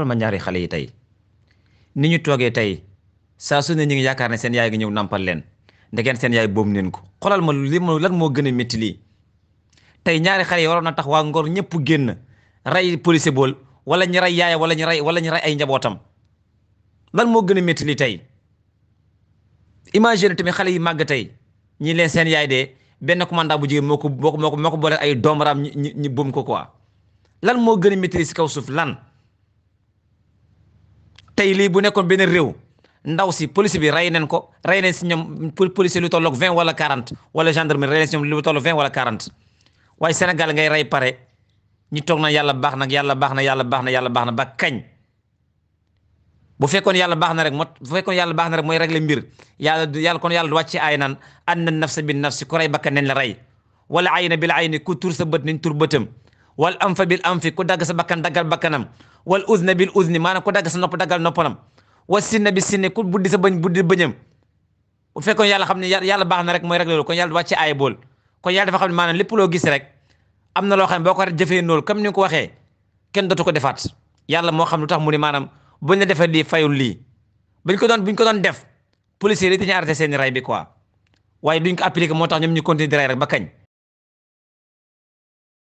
ma ñaari xale yi tey ni ñu toogee tey saa su ne ñu ngi yaakaar ne seen yaay gi ñëw nampal leen ndegeen seen yaay boobu neen ko xoolal ma li ma lan moo gën a métti lii tey ñaari xale yi waroon na tax waa Ngor ñëpp génn rey policier bool wala ñu rey yaaya wala ñu rey ay njabootam lan moo gën a métti lii tey imagine tamit xale yi màgg tey ñi leen seen yaay de benn commandant bu jigéen moo ko boole ay doomaraam ñi boom ko quoi lan moo gën a métti si kaw suuf lan tey lii bu nekkoon benn réew ndaw si police bi rey nañ ko rey nañ si ñoom policier lu tolloog 20 wala 40 wala gendarmerie rey nañ si ñoom lu tolloog 20 wala 40 waaye Sénégal ngay rey pare ñi toog na yàlla baax na yàlla baax na yàlla baax na yàlla baax na ba kañ bu fekkoon yàlla baax na rek mooy régler mbir yàlla kon yàlla du wàcc ay naan anna nafsa bin nafsi ku rey bakkan nañ la rey wala ayna bil ayni ku tur sa bët nañ tur bëtam wal anfa bil anfi ku dagg sa bakkan daggal bakkanam wal uzna bil uzni maanaam ku dagg sa nopp daggal noppalam wa sinna bi sinni ku buddi sa bëñ buddi bëñam bu fekkoon yàlla xam ne yàlla baax na rek mooy régler loolu kon yàlla du wàcc ay bool kon yàlla dafa xam ne maanaam lépp loo gis rek am na loo xam ne boo ko jëfee noonu comme ni nga ko waxee kenn dootu ko defaat yàlla moo xam lu tax mu ne maanaam buñ la defee lii fayul lii buñ ko doon def policiers yi dañuy arrêté seen ray bi quoi waaye duñ ko appliqué moo tax ñoom ñu continuer di ray rek ba kañ